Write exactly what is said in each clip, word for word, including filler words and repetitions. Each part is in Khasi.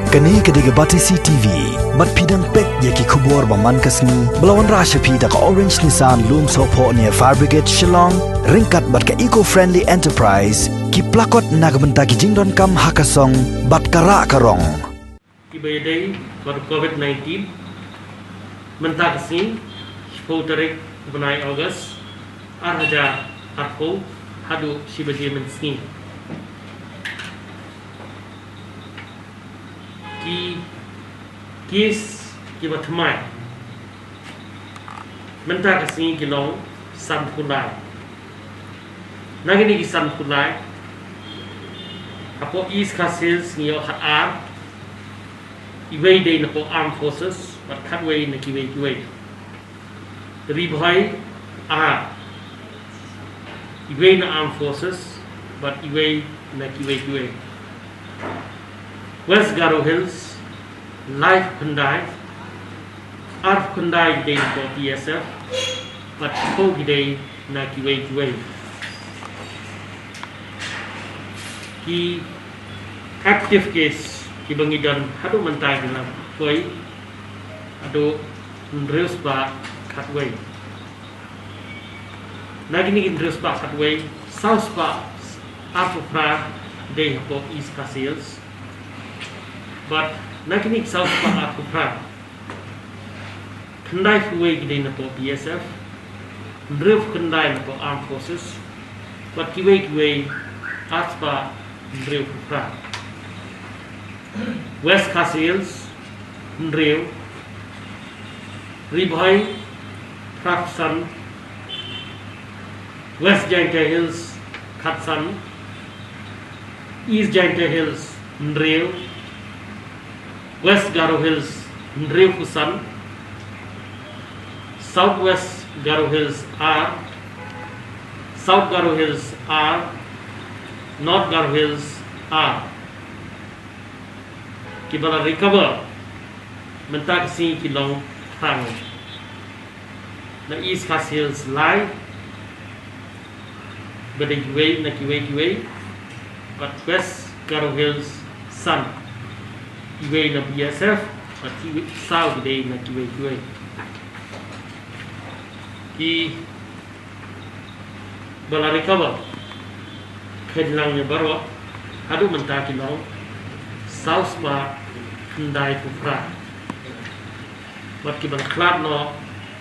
Kane ka dei ka Batesi T V. Bad phi dang peit ïa ki khubor ba man ka sngi ba la wanrah sha phi da ka Orange Nissan Lumsohphoh near Fire Brigade Shillong, ryngkat bad ka Eco Friendly Enterprise, ki plakot na ka bynta ki jingdonkam ha ka song bad ka rah ka rong. Kiba ïadei bad covid nineteen, mynta ka sngi, shiphew tarik u bnai August, ar hajar arphew, haduh shi baje mynsngi. Ki case kiba thymmai mynta ka sngi ki long sanphew lai. Na kine ki sanphew lai, hapoh East Khasi Hills ngi ïoh khatar, iwei dei na poh Armed Forces bad khatwei na kiwei kiwei. Ri Bhoi ar, iwei na Armed Forces bad iwei na kiwei kiwei. West Garo Hills laiphew khyndai, arphew khyndai ki dei na poh B S F bad shiphew ki dei na kiwei kiwei. Ki active case kiba ngi don haduh mynta ki la poi haduh hynriew spah khatwei. Na kine ki hynriew spah khatwei, saw spah arphew phra dei hapoh East Khasi Hills. Bad na kine ki saw spah arphew phra, khyndaiphew wei ki dei na poh B S F, hynriewphew khyndai na poh Armed Forces, bad kiwei kiwei ar spah hynriewphew phra. West Khasi Hills, hynriew. Ri Bhoi, phra phew san. West Jaintia Hills, khatsan. East Jaintia Hills, hynriew. West Garo Hills, hynriewphew san. South West Garo Hills, ar. South Garo Hills, ar. North Garo Hills, ar. Kiba la recover mynta ka sngi ki long phra ngut. Na East Khasi Hills lai, ba dei kiwei na kiwei kiwei, bad West Garo Hills san, iwei na B S F, bad kiwei, saw ki dei na kiwei kiwei. Ki ba la recover khlem lang ne baroh haduh mynta ki long saw spah khyndai phew phra. Bad kiba la khlad noh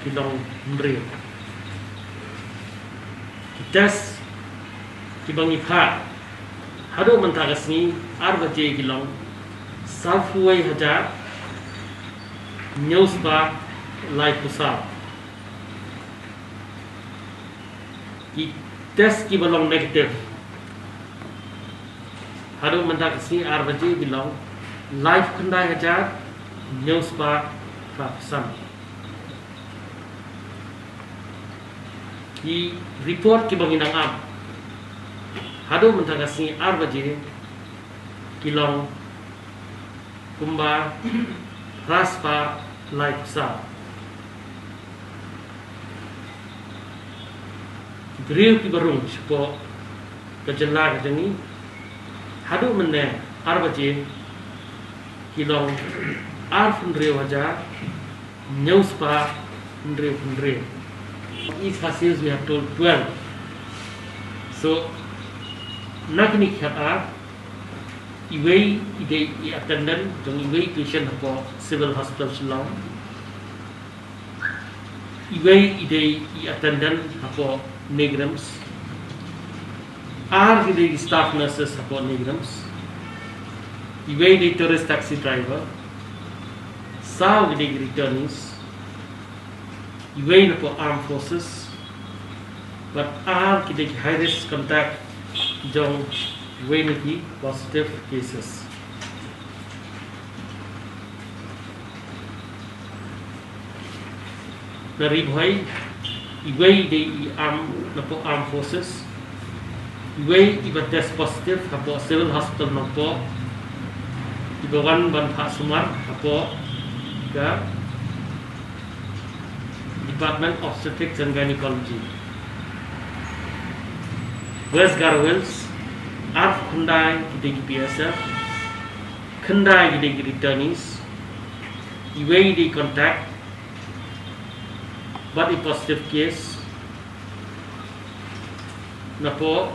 ki long hynriew. Ki test kiba ngi phah haduh mynta ka sngi ar baje ki long sawphew wei hajar hynñiew spah laiphew saw. Ki test kiba long negative haduh mynta ka sngi ar baje ki long laiphew khyndai hajar hynñiew spah phra phew san. Ki report kiba ngi nang ap haduh mynta ka sngi ar baje ki long kumba phra spah laiphew saw. Ki briew kiba rung shapoh ka jylla ka jong ngi haduh mynne ar baje ki long arphew hynriew hajar hynñiew spah hynriew hynriew. East Khasi Hills we have told twelve. So na kine ki khatar, iwei i dei i attendant jong iwei i patient hapoh Civil Hospital Shillong. Iwei i dei i attendant hapoh NEIGRIHMS. Ar ki dei ki staff nurses hapoh NEIGRIHMS. Iwei i dei tourist taxi driver. Saw ki dei ki returnees. Iwei na poh Armed Forces. Bad ar ki dei ki high risk contact jong iwei na ki positive cases. Na Ri Bhoi, iwei i dei i arm, na poh Armed Forces. Iwei iba test positive hapoh Civil Hospital Nongpoh, iba wan ban phah sumar hapoh ka Department of Obstetrics and Gynecology. West Garo Hills, arphew khyndai ki dei ki B S F, Khyndai ki dei ki returnees, iwei i dei contact bad i positive case napoh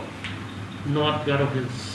North Garo Hills.